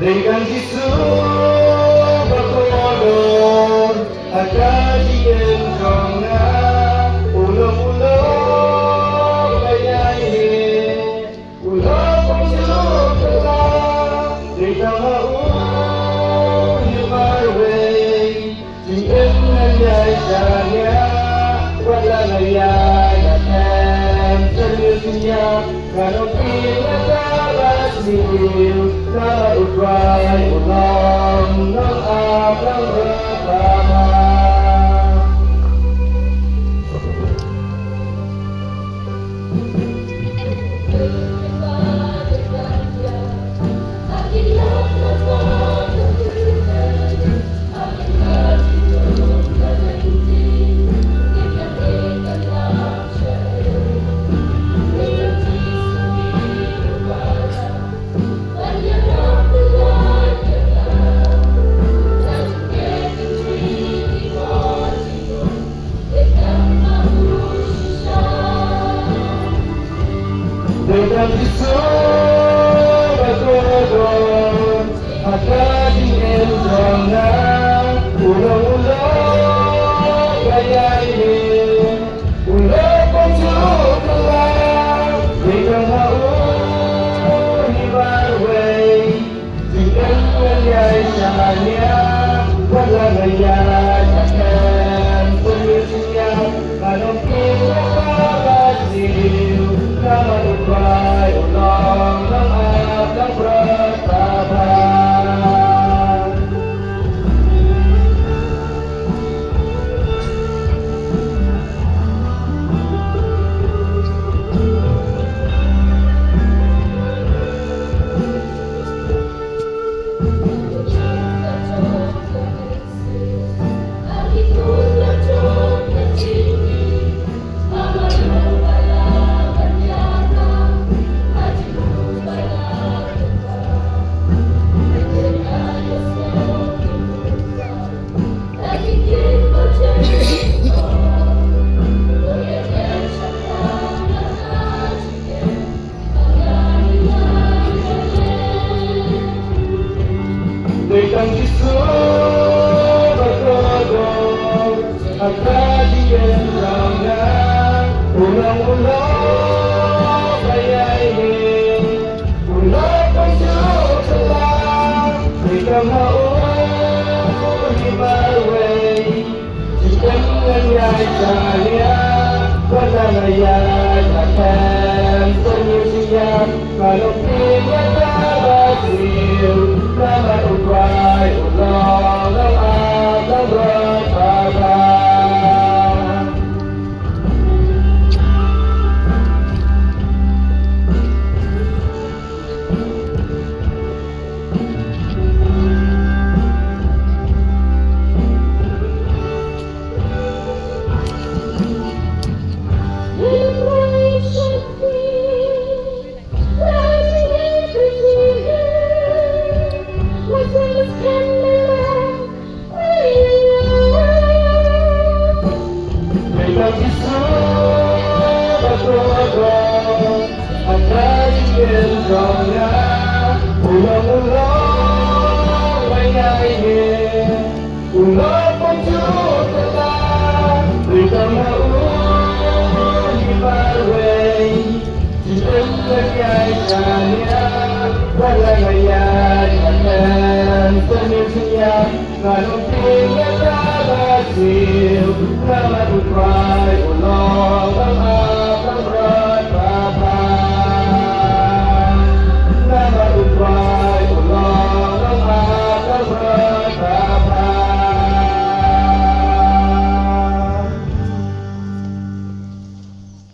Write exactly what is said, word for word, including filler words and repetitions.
Dei tang Jisu ba kordor ha ka jingim jong nga, u long, u long ba ïaineh, u long ba suk kylla. Dei tang ha u hi marwei. Jingim ngan ïaid shaniah, wat la ngan ïaid ha camp, syrngiew synñiang, ngan ym pynïap ba la sniew, namar U Trai u long nongap nongrypa. Dei tang Jisu ba kordor ha ka jingim jong nga, u long, u long ba ïaineh, u long ba suk kylla. Dei tang ha u hi marwei. Jingim ngan ïaid shaniah, wat la ngan ïaid ha camp, syrngiew synñiang, ngan ym pynïap ba la sniew, namar U Trai u long nongap nongrypa. Dei tang Jisu ba kordor ha ka jingim jong nga, u long, u long ba ïaineh, u long ba suk kylla. Dei tang ha u hi marwei. Jingim ngan ïaid shaniah, wat la ngan ïaid ha camp, syrngiew synñiang, ngan ym pynïap ba la sniew, namar U Trai u long nongap nongrypa. Dei tang Jisu ba kordor ha ka jingim jong nga, u long, u long ba ïaineh, u long ba suk kylla. Dei tang ha u hi marwei. Jingim ngan ïaid shaniah, wat la ngan ïaid ha camp, syrngiew synñiang, ngan ym